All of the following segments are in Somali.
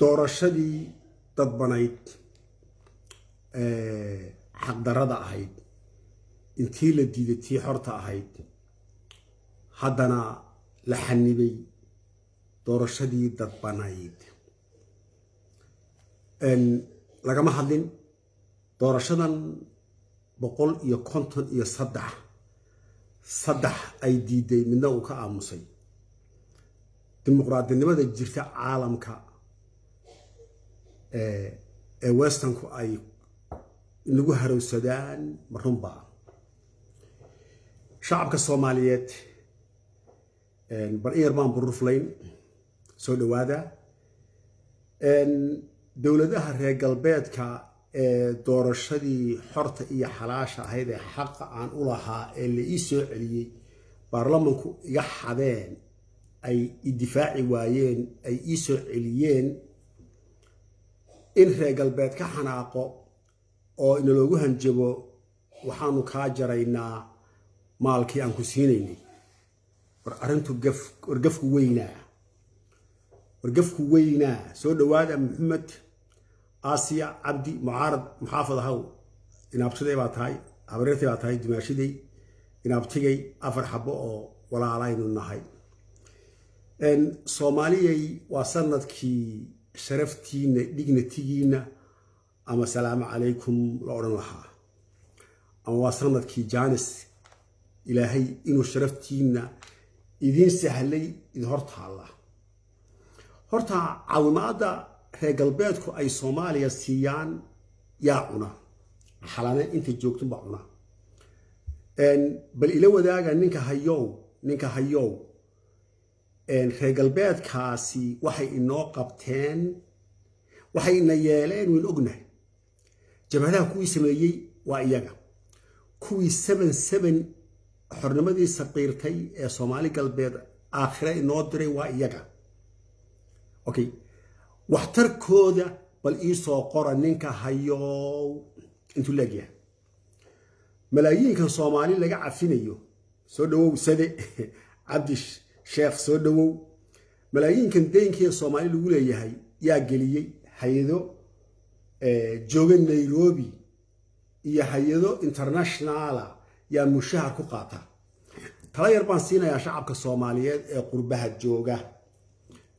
Doorashadii dadbanayd, xaqdarrada ahayd, intii la diiday tii xorta ahayd, haddana la xanibay doorashadii dadbanayd. Lagama hadlin doorashadan 153, saddex ay diiday, midna uu ka aamusay. Dimuqraadinimada jirta caalamka ee Westernku ay inagu harowsadaan ma runbaa? Shacabka Soomaaliyeed, bal in yar baan buruflayn. Soo dhawaada. Dowladaha reer galbeedka ee doorashadii xorta iyo xalaasha ahayd ee xaqa aan u lahaa ee la ii soo celiyey, baarlamanku iga xadeen, ay i difaaci waayeen, ay ii soo celiyeen, in reer galbeed ka xanaaqo oo inaloogu hanjabo, "Waxaanu kaa jaraynaa maalkii aan ku siinaynay." War arrintu gaf, wargafku weynaa, wargafku weynaa. Soo dhawaada. Maxamed, Aasiya, Cabdi, mucaarad, muxaafad ahaw, inaabtiday baa tahay, habareertay baa tahay, dumaashiday, inaabtigay, afar xabo oo walaalaynu nahay. Soomaaliyay, waa sanadkii sharaftiinna, dignity-giinna ama salaamu calaykum la odhan lahaa, ama waa sanadkii jaanis Ilaahay inuu sharaftiinna idiin sahlay idin hor taalla. Horta caawimaadda reer galbeedku ay Soomaaliya siiyaan yaa cuna? Xalane inta joogtunbaa cuna. Bal ila wadaaga ninka hayow, ninka hayow. Reer galbeedkaasi waxay inoo qabteen, waxay ina yeeleen, waynu ognahay. Jabhadaha kuwii sameeyey waa iyaga, kuwii 7-7 xornimadii saqiirtay ee Soomaali Galbeed aakhire inoo diray waa iyaga. Okay, waxtarkooda bal iisoo qora, ninka hayow, intuu leegyahay malaayiinkan Soomaali laga cafinayo. Soo dhawow, Sade Cabdi Sheekh, soo dhawow. Malaayiinkan deynkiiya Soomaali lagu leeyahay yaa geliyey? Hay-ado jooga Nairobi iyo hay-ado international ah yaa mushahar ku qaata. Tala yar baan siinayaa shacabka Soomaaliyeed ee qurbaha jooga.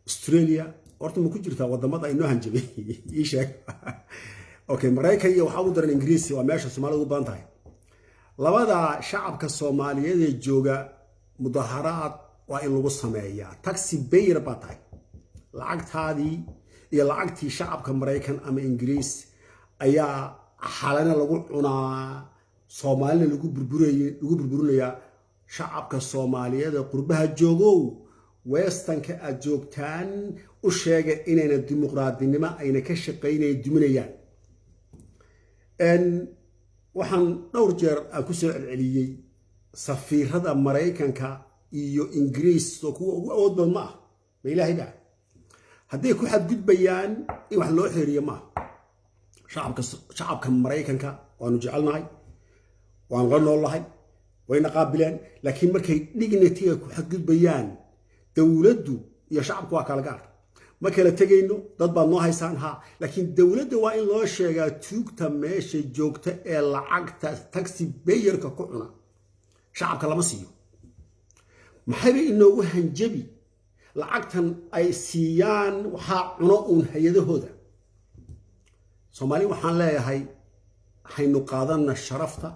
Australia horta ma ku jirtaa wadamada inoo hanjabay? Ii sheeg. Okay, Maraykan iyo waxaa ugu daran Ingiriisi, waa meesha Soomaalida ugu badan tahay. Labada shacabka Soomaaliyeed ee jooga, mudaharaad waa in lagu sameeyaa. Tax payer baa tahay, lacagtaadii iyo lacagtii shacabka Maraykan ama Ingiriis ayaa xalana lagu cunaa, Soomaalina lagu burburinayaa. Shacabka Soomaaliyeed ee qurbaha joogow, Westernka aad joogtaan, u sheega inayna dimuqraadinimo ayna ka shaqaynayn, duminayaan. Waxaan dhowr jeer aan ku soo celceliyey safiirada Maraykanka iyo Ingiriis oo kuwa ugu awood badan ma ah, ma Ilaahay ba hadday ku xadgudbayaan in wax loo xeeriyo ma ah. Shacabka Maraykanka waanu jecelnahay, waanu la noolnahay, wayna qaabileen, laakiin markay dignity-ga ku xadgudbayaan, dowladdu iyo shacabku waa kala gaar, ma kala tegayno. Dad baad noo haysaan ha, laakiin dowladda waa in loo sheegaa tuugta meesha joogta ee lacagta tax payerka ku cuna. Shacabka lama siiyo. Maxayba inoogu hanjabi? Lacagtan ay siiyaan waxaa cuno uun hay-adahooda. Soomaali waxaan leeyahay, haynu qaadanna sharafta,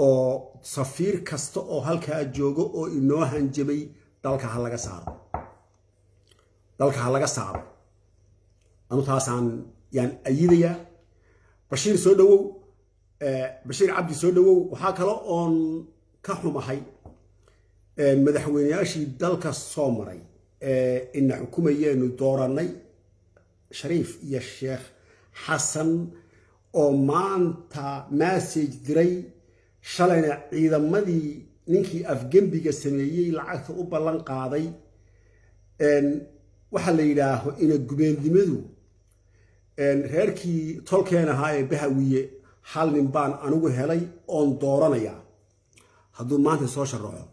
oo safiir kasta oo halkaa joogo oo inoo hanjabay dalka ha laga saaro, dalka ha laga saaro. Anu taasaan yaan ayidayaa. Bashiir, soo dhawow. Bashiir Cabdi, soo dhawow. Waxaa kale oon ka xumahay madaxweyneyaashii dalka soo maray ee ina xukumayeenu doorannay, Shariif iyo Sheekh Xasan, oo maanta message diray, shalayna ciidamadii ninkii afgembiga sameeyey lacagta u ballan qaaday. Waxaa la yidhaaho ina gubeennimadu reerkii tolkeen ahaa ee Bahawiye, hal nin baan anigu helay oon dooranayaa hadduu maanta soo sharaxo,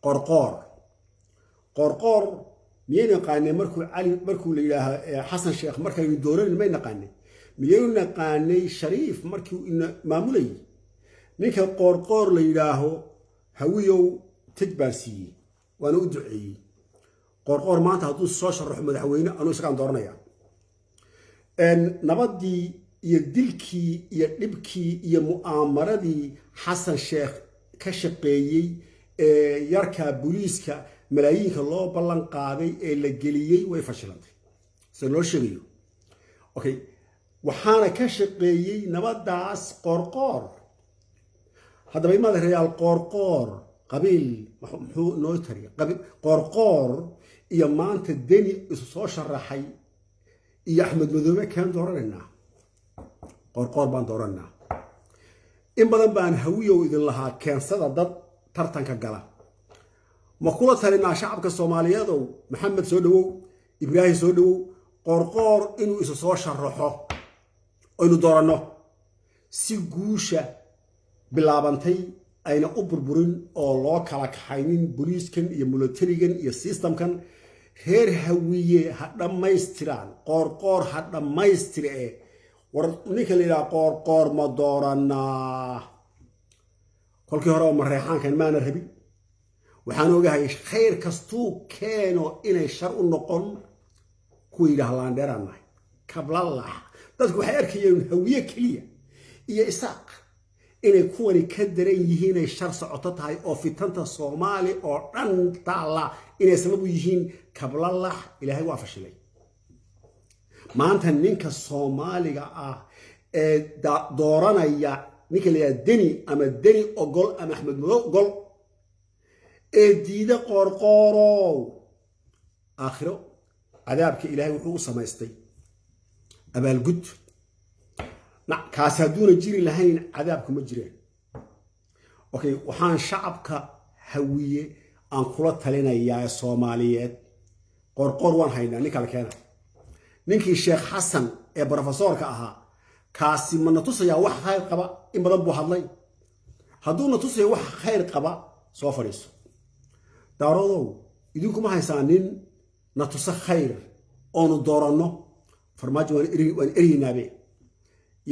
Qorqoor. Qoorqoor. Miyaynu naqaanay markuu Cali, markuu la yidhaaho Xasan Sheekh, markaynu dooranin? May naqaanay? Miyaynu naqaanay Shariif markii ina maamulayay? Ninka Qoorqoor la yidhaaho, Hawiyow, tig baan siiyey, waana u duceeyey. Qoorqoor maanta hadduu soo sharaxo madaxweyne, anuu isagaan dooranaya. Nabaddii iyo dilkii iyo dhibkii iyo mu'aamaradii Xasan Sheekh ka shaqeeyey ee yarka booliiska malaayiinka loo ballan qaaday ee la geliyey way fashilantay, sida loo sheegayo. Okay, waxaana ka shaqeeyey nabaddaas Qoorqoor. Haddaba, imaada reyaal, Qoorqoor qabiil muxuu noo tariya? Qoorqoor iyo maanta Deni isu soo sharaxay iyo Axmed Madoobe, keen dooranaynaa? Qoorqoor baan dooranaynaa. In badan baan, Hawiyow, idin lahaa keensada dad tartanka gala. Ma kula talinaa shacabka Soomaaliyeedow? Maxamed soo dhawow, Ibraahim soo dhawow. Qoorqoor inuu isu soo sharaxo aynu dooranno si guusha bilaabantay ayna u burburin oo loo kala kaxaynin booliiskan iyo militarigan iyo systemkan. Reer Hawiye ha dhammaystiraan, Qoorqoor ha dhammaystire. E war, ninka la yidhaha Qoorqoor ma dooranaa? Kolkii hore oo Mareexaankan maana rabin. Waxaan ogahay khayr kastuu keeno inay shar u noqon. Kuwa yidhaah laandheeraan nahay, kablalax, dadku waxay arkayeen Hawiye keliya iyo Isaaq inay kuwani ka daran yihiin, ay shar socoto tahay oo fitanta Soomaali oo dhan taalla inay sabab u yihiin kablalax. Ilaahay waa fashilay. Maanta ninka Soomaaliga ah ee dooranaya ninka la yidhaha Deni, ama Deni ogol ama Axmed Madow ogol, ee diida Qoorqoorow, aakhiro cadaabka Ilaahay wuxuu u samaystay abaalgud. Kaasi hadduuna jiri lahayn, cadaabku ma jireen. Okay, waxaan shacabka Hawiye aan kula talinayaa ee Soomaaliyeed, Qoorqoor waan haynaa, ninka la keena, ninkii Sheekh Xasan ee brofesoorka ahaa, kaasi ma na tusayaa wax khayr qaba? In badan buu hadlay. Hadduu na tusayo wax khayr qaba, soo fadhiiso. Daaroodow, idinkuma haysaa nin na tuso khayr oonu dooranno? Farmaajo waan eryeynaabe.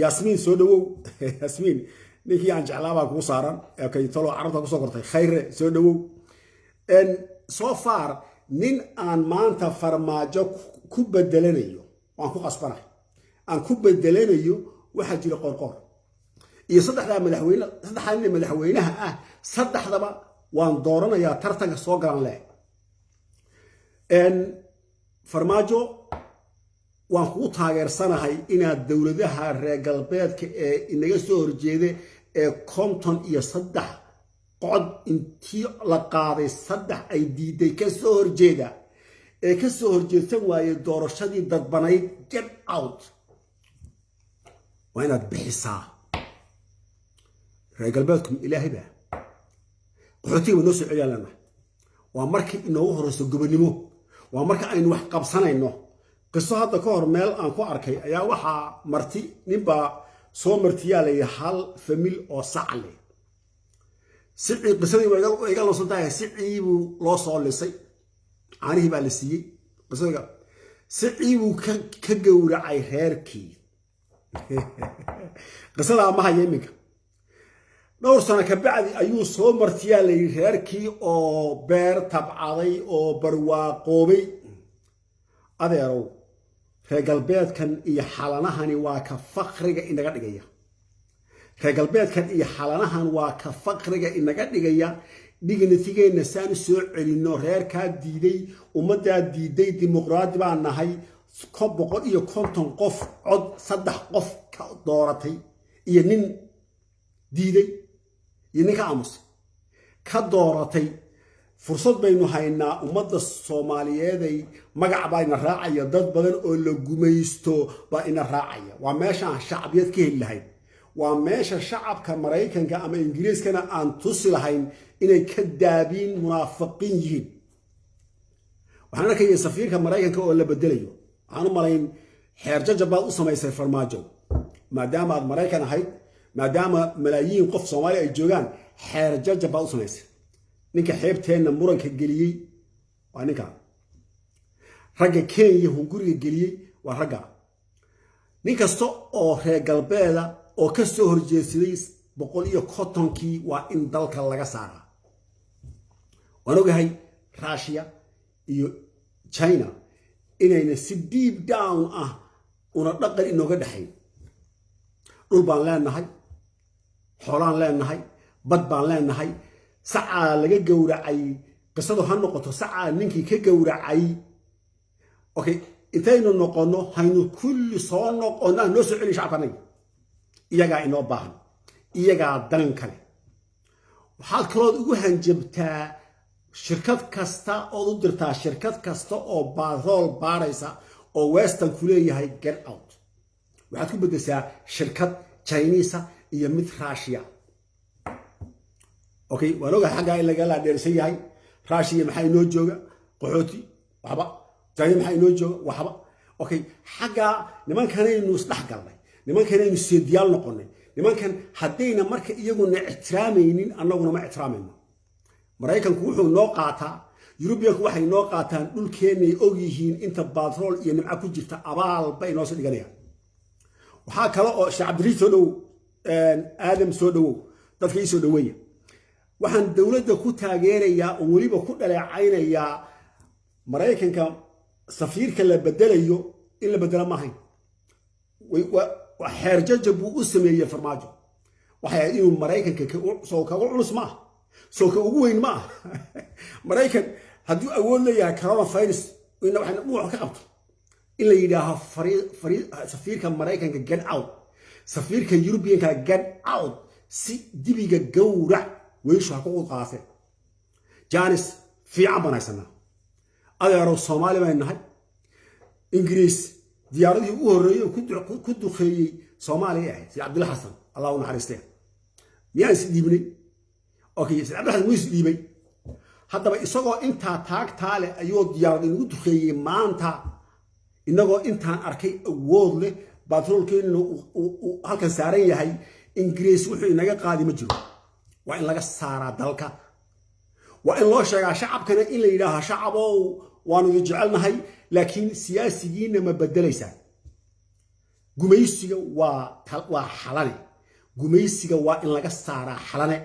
Yaasmiin soo dhawow. Yaasmiin, ninkii aan jeclaabaa kugu saaran. Okay, talo carabta kusoo kortay. Khayre soo dhawow. So far nin aan maanta Farmaajo ku bedelanayo, waan ku qasbanahay aan ku bedelanayo, waxaa jira Qorqoor iyo saddexdaa madaxweyne, saddexdaa nin madaxweynaha ah. Saddexdaba waan dooranayaa, tartanka soo galan leh. Farmaajo, waan kugu taageersanahay inaad dowladaha reer galbeedka ee inaga soo horjeeda ee 53 cod intii la qaaday saddex ay diiday ka soo horjeeda, ee ka soo horjeedsan waayey doorashadii dadbanayd, get out, waa inaad bixisaa. Reer galbeedku ilaahay baa qaxootiga ba noo soo celiyaan leenahay. Waa markii inoogu horeyso gobonimo, waa marka aynu wax qabsanayno. Qiso hadda ka hor meel aan ku arkay ayaa waxaa marti ninbaa soo martiyaa layidhi hal family oo sac leh. Sicii, qisadii way iga lunsan tahay, sicii buu loo soo lisay, caanihii baa la siiyey. Qisadiga sicii buu ka gowracay reerkii. Qisadaa ma haya iminka. Dhowr sano ka bacdi ayuu soo martiyaa layidhi reerkii oo beer tabcaday oo barwaaqoobay. Adeerow, reer galbeedkan iyo xalanahani waa ka faqriga inaga dhigaya. Reer galbeedkan iyo xalanahan waa ka faqriga inaga dhigaya. Dignitygeenna saan u soo celinno? Reerkaa diiday, ummaddaa diiday, dimuqraadi baan nahay, 150 qof cod saddex qof ka dooratay iyo nin diiday iyo nin ka aamusay ka dooratay. Fursad baynu haynaa, ummadda Soomaaliyeeday. Magac baa ina raacaya, dad badan oo la gumaysto baa ina raacaya. Waa meeshaan shacbiyad ka heli lahayn, waa meesha shacabka Maraykanka ama Ingiriiskana aan tusi lahayn inay ka daabiin munaafiqiin yihiin. Waxaan arkaya safiirka Maraykanka oo la bedelayo. Waxaan u malayn xeer jajab baad u samaysay, Farmaajo, maadaama aad Maraykan ahayd, maadaama malaayiin qof Soomaaliya ay joogaan, xeer jajab baad u samaysay. Ninka xeebteenna muranka geliyey waa ninka. Ragga Kenya hunguriga geliyey waa ragga. Nin kasta oo reer galbeeda oo ka soo horjeedsaday 150-kii waa in dalka laga saaraa. Waan ogahay Russia iyo China inayna si deep down ah una dhaqan inooga dhexayn. Dhul baan leenahay, xoolaan leenahay, bad baan leenahay. Sacaa laga gowracay, qisadu ha noqoto sacaa ninkii ka gowracay. Okay, intaynu noqonno haynu kulli soo noqonno, aan noo soo celin shacabka. Iyagaa inoo baahan, iyagaa dan kale. Waxaad kalood ugu hanjabtaa shirkad kasta ood u dirtaa, shirkad kasta oo baatrool baaraysa oo Western ku leeyahay, get out. Waxaad ku beddeshaa shirkad Chinese iyo mid Russia. Okay, waan ogahay xaggaa in laga laadheersan yahay. Russia maxaa inoo jooga? Qaxooti waxba. China maxaa inoo jooga? Waxba. Okay, xaggaa nimankanaynu isdhex galnay, nimankanaynu seediyaal noqonay. Nimankan haddayna marka iyaguna ixtiraamaynin, annaguna ma ixtiraamayno. Maraykanku wuxuu noo qaataa, Yurubiyanku waxay noo qaataan dhulkeennay og yihiin inta batrool iyo nimco ku jirta, abaal bay noo soo dhiganayaan. Waxaa kale oo Sheekh Cabdiriid soo dhowow, Aadam soo dhowow, dadka ii soo dhoweeya. Waxaan dowladda ku taageerayaa oo weliba ku dhaleecaynayaa Maraykanka safiirka la bedelayo. In la bedelo ma ahayn, xeer jajab buu u sameeyey Farmaajo. Waxay ahayd inuu Maraykanka soo kaga culus ma ah, soo ka ugu weyn ma ah. Maraykan hadduu awood leeyahay coronavirus wax ka qabto, in la yidhaaho safiirka Maraykanka get out, safiirka Yurubiyanka get out, si dibiga gowrac weyshu ha ku qaase. Jaanis fiican baan haysanaa, adeerow. Soomaali baynu nahay. Ingiriis diyaaradihii u horreeyey ku duqeeyey Soomaaliya ahayd Sayid Cabdilla Xasan, Allah u naxariistee. Miyaan is dhiibnay? Okay, Sayid Cabdilla Xasan muu is dhiibay? Haddaba isagoo intaa taagtaa leh ayuu diyaarad inagu duqeeyey. Maanta inagoo intaan arkay awood leh, batroolkeenina uu halkan saaran yahay, Ingiriis wuxuu inaga qaadi ma jiro. Waa in laga saaraa dalka. Waa in loo sheegaa shacabkana, in la yidhaaha: shacabow, waanu idin jecelnahay, laakiin siyaasigiinna ma bedelaysaan? Gumaysiga waa Xalane. Gumaysiga waa in laga saaraa Xalane.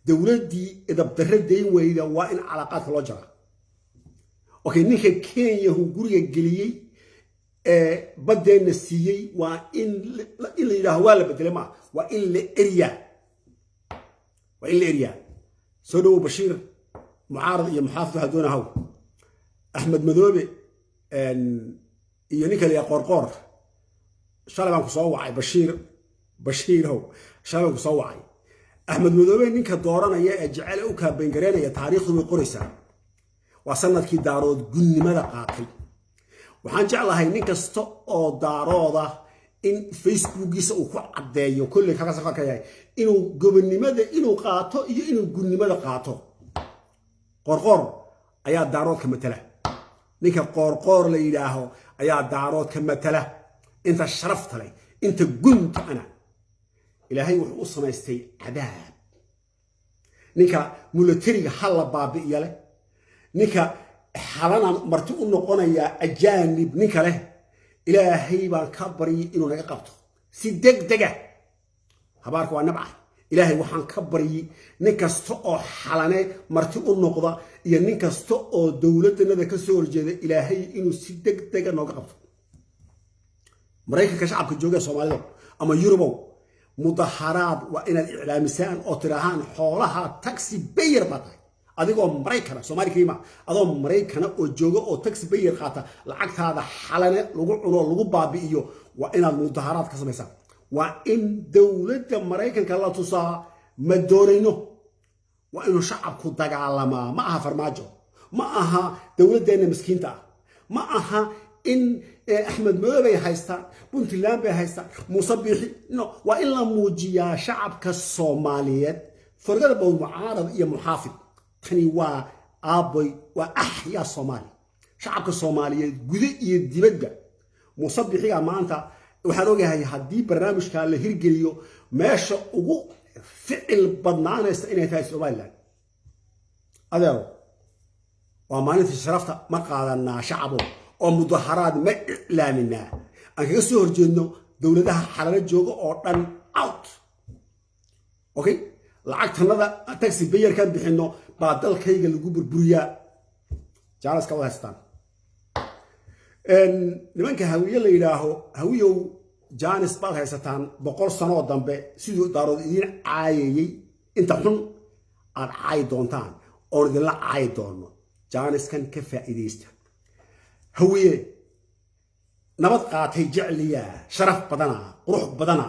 Dowladdii idabdarre dayn weyda waa in calaaqaadka loo jaraa. Okay, ninka Kenya guriga geliyey ee baddeenna siiyey waa in la yidhaaho waa la bedelay maa, waa in la eryaa, waa in la eryaa. Soo dhowow Bashiir, mucaarad iyo muxaafid waxaa doona haw. Axmed Madoobe iyo ninka la yidhaha Qoorqoor, shalay baan ku soo wacay. Bashiir, Bashiirow, shalay baan ku soo wacay. Axmed Madoobe ninka dooranaya ee jecel u kaabayngareynaya, taariikhdu way qoraysaa, waa sanadkii Daarood gunnimada qaatay. Waxaan jeclahay nin kasta oo Daarooda in Facebookiisa uu ku caddeeyo kolley kaga safar yahay inuu gobonnimada inuu qaato iyo inuu gunnimada qaato. Qoorqoor ayaa Daaroodka matala. Ninka Qoorqoor la yidhaaho ayaa Daaroodka matala, inta sharafta leh, inta gunta ana. Ilaahay wuxuu u samaystay cadaab. Ninka mulatariga ha la baabi'iya leh, ninka Xalana marti u noqonayaa ajaanib ninka leh, Ilaahay baan ka baryay inuu naga qabto si degdega. Habaarka waa nabca. Ilaahay waxaan ka baryay nin kasta oo Xalane marti u noqda iyo nin kasta oo dowladdanada ka soo horjeeda, Ilaahay inuu si degdega nooga qabto. Maraykanka shacabka jooga, Soomaalida ama Yurubow, mudaharaad waa inaad iclaamisaan oo tidhaahaan xoolaha tax payer baa tahay adigoo Maraykana, Soomaali kaliima, adoo Maraykana oo jooga oo tax payer qaata, lacagtaada Xalane lagu cuno, lagu baabi'iyo, waa inaad mudaharaad ka samaysaan. Waa in dowladda Maraykanka la tusaa ma doonayno. Waa inuu shacabku dagaalamaa. Ma aha Farmaajo, ma aha dowladdeenna miskiinta ah, ma aha in Axmed Madoobe bay haystaan, Puntland bay haystaan, Muuse Biixi. No, waa in la muujiyaa shacabka Soomaaliyeed forgada bow, mucaarad iyo muxaafid. Tani waa aaboy, waa axyaa Soomaali, shacabka Soomaaliyeed gude iyo dibadda. Muuse Biixiga maanta waxaan ogahay haddii barnaamijka la hirgeliyo, meesha ugu ficil badnaanaysa inay tahay Somaliland. Adeero, waa maalintii sharafta. Ma qaadanaa, shacabo? Oo mudaharaad ma iclaaminaa aan kaga soo horjeedno dowladaha Xalano jooga oo dhan out? Okay, lacagtanada tax payerkan bixinno baa dalkayga lagu burburiyaa. Jaalaska wada haystaan nimanka Hawiye la yidhaaho. Hawiyow, jaanis baad haysataan 100 sanoo dambe. Siduu Daarood idiin caayayey, inta xun aad caayi doontaan oon idinla caayi doonno, jaaniskan ka faa'iidaysta. Hawiye nabad qaatay, jecliya, sharaf badana, qurux badana.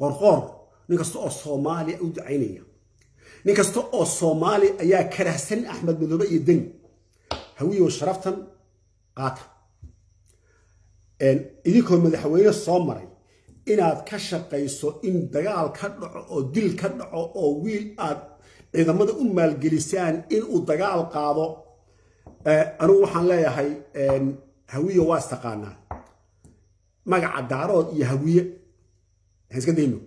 Qorqoor nin kasta oo Soomaaliya u ducaynaya, nin kasta oo Soomaali ayaa karahsan Axmed Madoobe iyo Deni. Hawiyow, sharaftan qaata. Idinkoo madaxweyne soo maray inaad ka shaqayso in dagaal ka dhaco oo dil ka dhaco oo wiil aad ciidamada u maalgelisaan inuu dagaal qaado, anigu waxaan leeyahay, Hawiye waa istaqaanaa. Magaca Daarood iyo Hawiye ha iska dayno.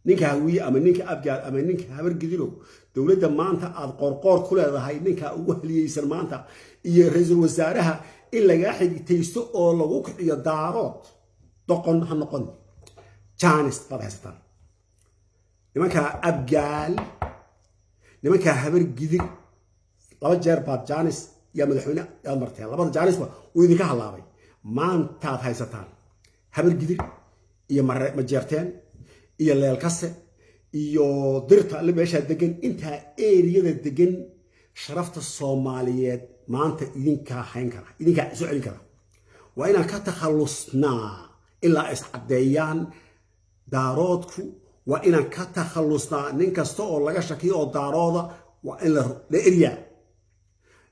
Ninka Hawiye ama ninka Abgaal ama ninka Habargidirow, dowladda maanta aad Qoorqoor ku leedahay, ninka ugu haliyeysan maanta iyo ra-iisul wasaaraha, in lagaa xigtaysto oo lagu kiciyo Daarood, doqon ha noqon. Janis baad haysataan. Nimanka Abgaal, nimanka Habargidir, laba jeer baad janis yaa madaxweyne yaad marteen. Labada janisba wuu idinka hallaabay. Maantaad haysataan. Habargidir iyo Majeerteen iyo Leelkase iyo Dirta alle meeshaa degan, intaa eriyada degan, sharafta Soomaaliyeed maanta idinkaa hayn kara, idinkaa soo celin kara. Waa inaan ka takhallusnaa ilaa is caddeeyaan Daaroodku. Waa inaan ka takhallusnaa nin kasta oo laga shakiyo oo Daarooda. Waa in la eryaa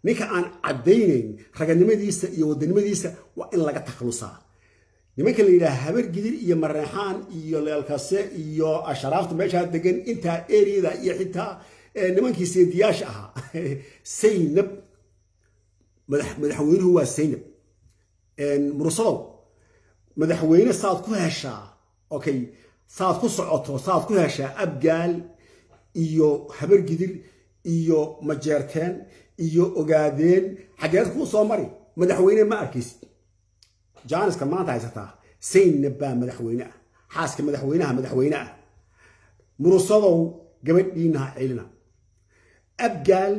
ninka aan caddaynayn raganimadiisa iyo wadanimadiisa. Waa in laga takhallusaa nimanka la yidhaha Habargidir iyo Mareexaan iyo Leelkase iyo asharaafta meeshaa degan, intaa eriyada, iyo xitaa nimankii seediyaasha ahaa. Saynab, madaxweynuhu waa Saynab. Murusadow, madaxweyne saad ku heshaa, okay, saad ku socoto, saad ku heshaa Abgaal iyo Habargidir iyo Majeerteen iyo Ogaadeen, xageed kuu soo mari? Madaxweyne ma arkaysid. Jaaniska maanta haysataa, Saynab baa madaxweyne ah, xaaska madaxweynaha madaxweyne ah. Murusadow, gabadhiina ha celina. Abgaal,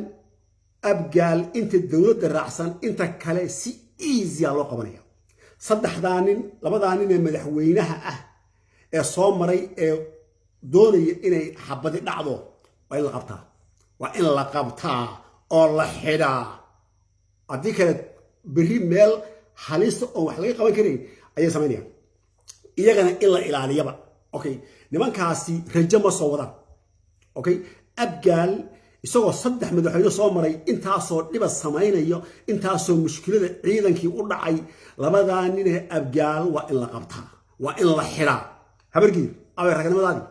Abgaal inta dowladda raacsan, inta kale si easy ah loo qabanaya. Saddexdaa nin, labadaa nin ee madaxweynaha ah ee soo maray ee doonaya inay xabadi dhacdo, waa in la qabtaa, waa in la qabtaa oo la xidhaa. Haddii kale berri meel halista oon wax laga qaban karayn ayay samaynayaan. Iyagana in la ilaaliyaba. Okay, nimankaasi rajo ma soo wadaan. Okay, Abgaal isagoo saddex madaxweyne soo maray, intaasoo dhiba samaynayo, intaasoo mushkilada ciidankii u dhacay, labadaa ninee Abgaal waa in la qabtaa, waa in la xidhaa. Habargidir, abay ragnimadaadii?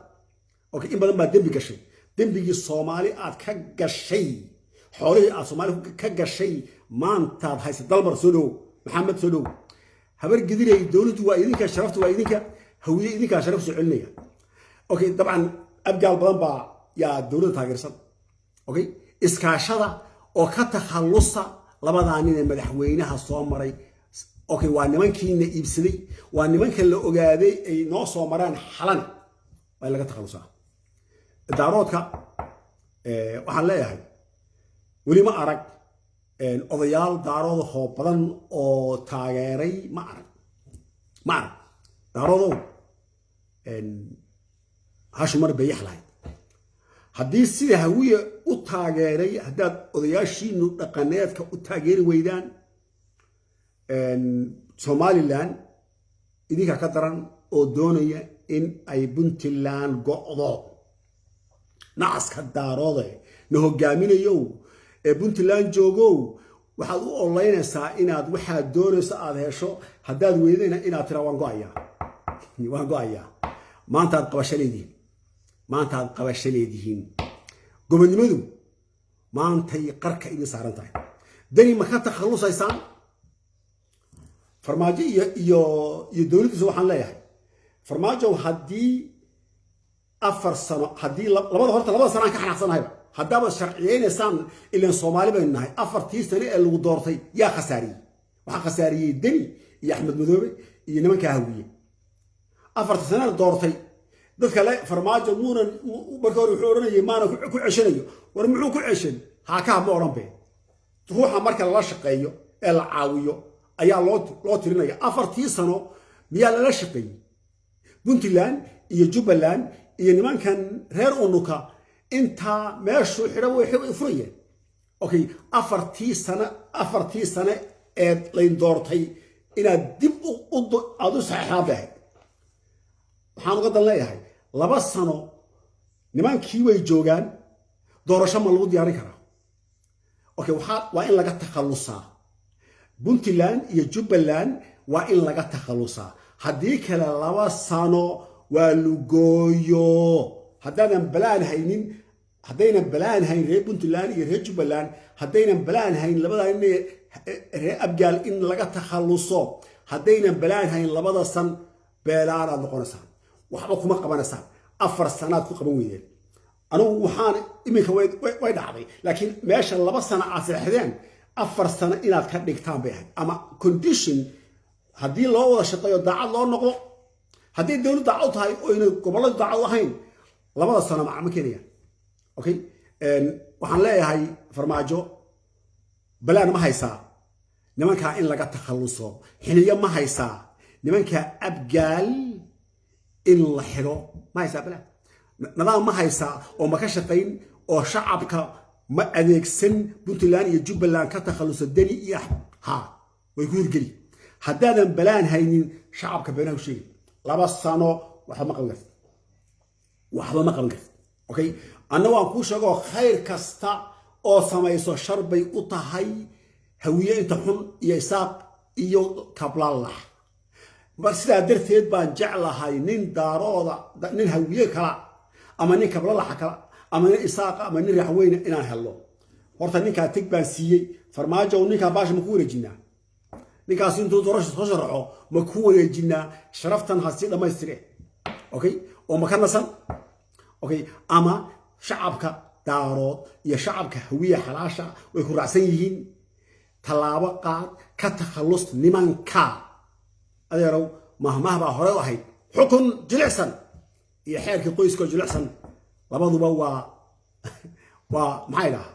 Okay, in badan baa dembi gashay. Dembigii Soomaali aad ka gashay, xoolihii aad Soomaali ka gashay, maantaad haysa. Dalmar soo dhowow, Maxamed soo dhowow. Habargidiray, dowladdu waa idinka, sharaftu waa idinka. Hawiye idinkaa sharaf soo celinaya. Okay, dabcan Abgaal badan baa yaa dowladda taageersan. Okay, iskaashada oo ka takhallusa labadaa nin ee madaxweynaha soo maray. Okay, waa nimankiina iibsaday, waa nimanka la ogaaday ay noo soo maraan Xalane. Waa in laga takhallusaa. Daaroodka waxaan leeyahay, weli ma arag odayaal Daaroodahoo badan oo taageeray. Ma arag, ma arag. Daaroodow, hashu mar bayax lahayd. Haddii sida Hawiye u taageeray haddaad odayaashiinu dhaqaneedka u taageeri weydaan, Somaliland idinkaa ka daran oo doonaya in ay Puntland go'do. Nacaska Daaroode na hogaaminayow ee Puntland joogow, waxaad u ololeynaysaa inaad waxaad doonayso aad hesho. Haddaad weydayna inaad tiraa "Waan go'ayaa, waan go'ayaa." Maantaad qabasho leedihiin, maantaad qabasho leedihiin. Gobonnimadu maantay qarka idin saaran tahay. Dani ma ka takhallusaysaan? Farmaajo iyo dowladdiisa waxaan leeyahay, Farmaajow, haddii 4 sano, haddii labada, horta labada sano aan ka xanaaqsanahayba, haddaaba sharciyeynaysaan, ilaan Soomaali baynu nahay, afartii sano ee lagu doortay yaa khasaariyey? Waxaa khasaariyey Deni iyo Axmed Madoobe iyo nimankaa Hawiye 4ta sanana doortay. Dad kale Farmaajo muunan marka hore wuxuu odhanayay maana ku ceshanayo. War muxuu ku ceshan? Haakaha ma odhan be. Ruuxa marka lala shaqeeyo ee la caawiyo ayaa loo tirinaya. 4tii sano miyaa lala shaqeeyey Puntland iyo Jubbaland iyo nimankan reer Unuka? Intaa meeshuu xidha way furayeen. Okay, 4tii sano ee layn doortay inaad dib aad u saxeexaan bay ahayd. Waxaan uga dan leeyahay 2 sano nimankii way joogaan. Doorasho ma lagu diyaarin karaa? Okay, waa in laga takhallusaa Puntland iyo Jubbaland, waa in laga takhallusaa. Haddii kale 2 sano waa lugooyo. Haddaadan balaan haynin, haddaynan balaan hayn reer Puntland iyo reer Jubbaland, haddaynan balaan hayn labadaa nin reer Abgaal in laga takhalluso, haddaynan balaan hayn labada san beelaanaad noqonaysaan, waxba kuma qabanaysaan. 4 sanaad ku qaban weydeen. Anigu waxaan iminka way dhacday, laakiin meesha 2 sano aad seexdeen 4 sano inaad ka dhigtaan bay ahayd, ama condition haddii loo wada shaqeeyo, daacad loo noqdo. Haddii dowlad daacad u tahay oo ayna gobolladu daacad u ahayn, 2da sano macma keenayaan. Okay, waxaan leeyahay Farmaajo, balaan ma haysaa nimankaa in laga takhalluso? Xiniyo ma haysaa nimankaa Abgaal in la xidho? Ma haysaa balaan? Nidaam ma haysaa oo ma ka shaqayn oo shacabka ma adeegsan Puntland iyo Jubbaland ka takhalluso Deni iyo Axmed? Ha way ku hirgeli. Haddaadan balaan haynin, shacabka beenaha u sheegi. 2 sano waxba ma qaban kartid, waxba ma qaban kartid. Okay, anna waan kuu sheegoo, khayr kasta oo samayso shar bay u tahay Hawiye inta xun iyo Isaaq iyo Kablaalax. Mar sidaa darteed baan jeclahay nin Daarooda, nin Hawiye kala ama nin Kablalaxa kala ama nin Isaaqa ama nin Raxweyne inaan helno. Horta ninkaa teg baan siiyey Farmaajo. Ninkaa baasha ma ku wareejinaa? Ninkaas intuu doorasha soo sharaxo ma ku wareejinaa? Sharaftan ha sii dhammaystire. Okay, oo ma ka nasan? Okay, ama shacabka Daarood iyo shacabka Hawiye xalaasha way ku raacsan yihiin. Tallaabo qaad, ka takhallus nimanka. Adeerow, mahmah baa hore u ahayd: xukun jilicsan iyo xeerkii qoyskoo jilicsan labaduba waa maxay dhahaa?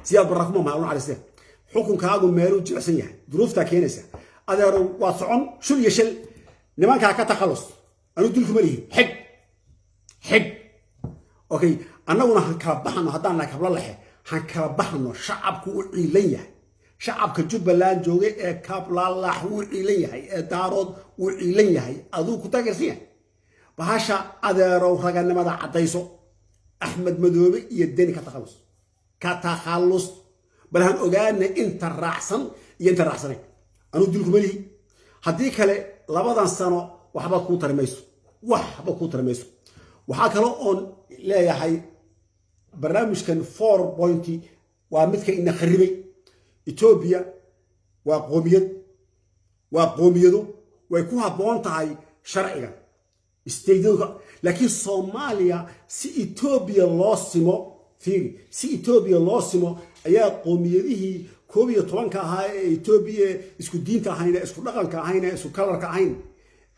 Siyaad Barra kuma maha naxariiste. Xukunkaagu meeluu jilicsan yahay duruuftaa keenaysa. Adeerow, waa socon shul iyo shil. Nimankaa ka takhallus. Anuu dilkuma lihi, xig xig. Okay, annaguna han kala baxano. Haddaan nahay Kabla Lexe, han kala baxno. Shacabku u ciilan yahay. Shacabka Jubbaland joogay ee Kablalax wuu ciilan yahay, ee Daarood wuu ciilan yahay, aduu ku taageersan yahay bahasha. Adeerow, raganimada caddayso. Axmed Madoobe iyo Deni ka takhallus, ka takhallus. Bal han ogaana inta raacsan iyo inta raacsanayn. Anuu dilkuma lihi. Haddii kale labadan sano waxba kuu tari mayso, waxba kuu tari mayso. Waxaa kaloo oon leeyahay barnaamijkan four point waa midka ina kharibay. Etoobiya waa qoomiyad, waa qoomiyado, way ku habboon tahay sharcigan stateyadu. Laakiin Soomaaliya si Etoobiya loo simo, fiiri, si Etoobiya loo simo ayaa qoomiyadihii 11-ka ahaa ee Etoobiya isku diinta ahayn, ee isku dhaqanka ahayn, ee isku kalarka ahayn,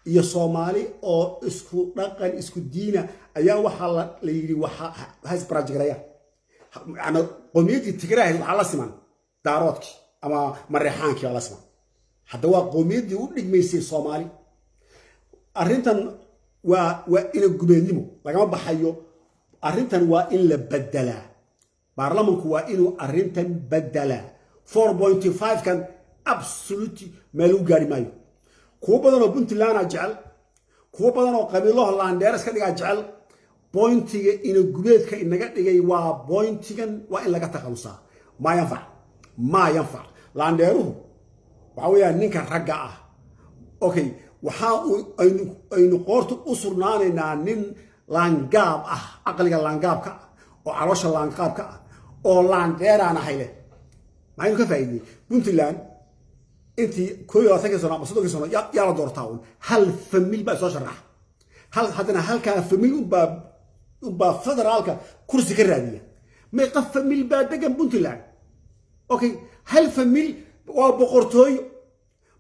iyo Soomaali oo isku dhaqan, isku diina ayaa waxaa la yidhi waxa hasbaraajigaraya. Yani qowmiyaddii Tigraahayd waxaa la siman Daaroodkii ama Mareexaankii baa la siman. Hadda waa qowmiyaddii u dhigmaysay Soomaali. Arrintan waa ina gumeednimo lagama baxayo. Arrintan waa in la bedelaa. Baarlamanku waa inuu arrintan bedelaa. 4.5 kan absolutely meel u gaari maayo. Kuwo badan oo Puntlandaa jecel, kuwo badan oo qabiilaho laandheer iska dhigaa jecel. Pointiga ina gubeedka inaga dhigay waa pointigan, waa in laga takhalusaa. Maa yanfac, maa yanfac. Laandheeruhu waxa weeyaan ninka ragga ah. Okay, waxaa aynu qoorta u surnaanaynaa nin laangaab ah, caqliga laangaabka ah oo caloosha laangaabka ah oo laandheeraan ahay leh. Maxaynu ka faa'iidnay Puntland intii 21-kii sano ama 30-kii sano yaa la doortaa? Un hal famil baa soo sharaxa hal, haddana halkaa famil unbaa federaalka kursi ka raadiya. Meeqa famil baa degan Puntland? Okay, hal famil waa boqortooyo.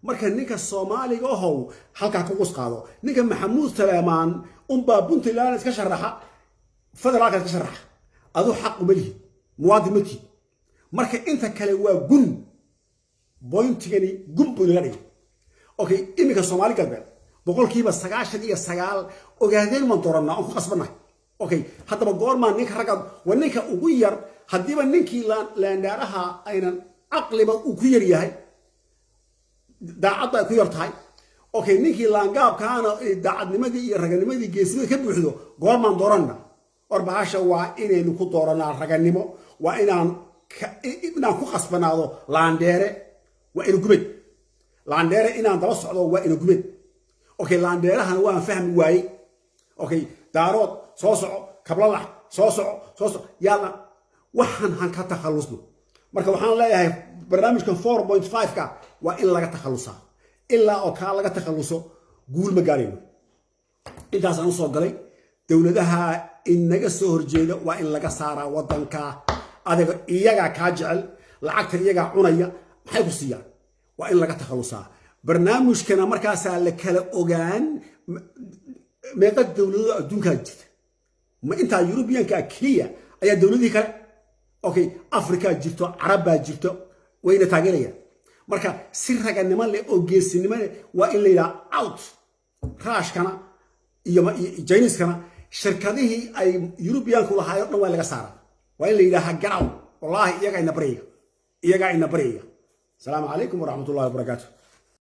Marka ninka Soomaaliga ahow, halkaa ku qus qaado. Ninka Maxamuud Saleemaan unbaa Puntland iska sharaxa, federaalka iska sharaxa. Aduu xaq uma lihid, muwaadin ma tihid. Marka inta kale waa gun. Point-igani gun buu inaga dhigay. Okay, iminka Soomaali Galbeed 99% Ogaadeen maan doorannaa oon ku qasbannahay. Okay, haddaba goormaa ninka ragga waa ninka ugu yar? Haddiiba ninkii laandhaaraha aynan caqliba uu ku yar yahay, daacadda ay ku yar tahay. Okay, ninkii laangaabkaana daacadnimadii iyo raganimadii, geesinimada ka buuxdo, goormaan dooranna? War bahasha waa inaynu ku dooranaa raganimo. Waa inaan ku qasbanaado laandheere, waa ina gubed. Laandheere inaan daba socdo waa ina gubed. Okay, laandheerahana waan fahmi waayey. Okay, Daarood soo soco, Kablalax soo soco, soo soco, yaalla waxaan han ka takhallusno. Marka waxaan leeyahay, barnaamijkan 4.5-ka waa in laga takhallusaa. Ilaa oo kaa laga takhalluso, guul ma gaarayno. Intaasaan usoo galay. Dowladaha inaga soo horjeeda waa in laga saaraa waddanka. Adiga iyagaa kaa jecel, lacagta iyagaa cunaya, maxay ku siiyaan? Waa in laga takhallusaa barnaamijkana. Markaasaa la kala ogaan meeqa dowladooda adduunkaa jirta. Ma intaa Yurubiyanka keliya ayaa dowladihii kale? Okay, Afrikaa jirto, Carabbaa jirto, wayna taageerayaan. Marka si raganimo leh oo geesinimo leh waa in la yidhaha out. Raashkana iyo Jiniskana, shirkadihii ay Yurubiyaanku lahaayoo dhan waa laga saaraa. Waa in la yidhaaha garaw. Wallaahi, iyagaa ina baryaya, iyagaa ina baryaya. Asalaamu calaykum waraxmatullahi wabarakaatu.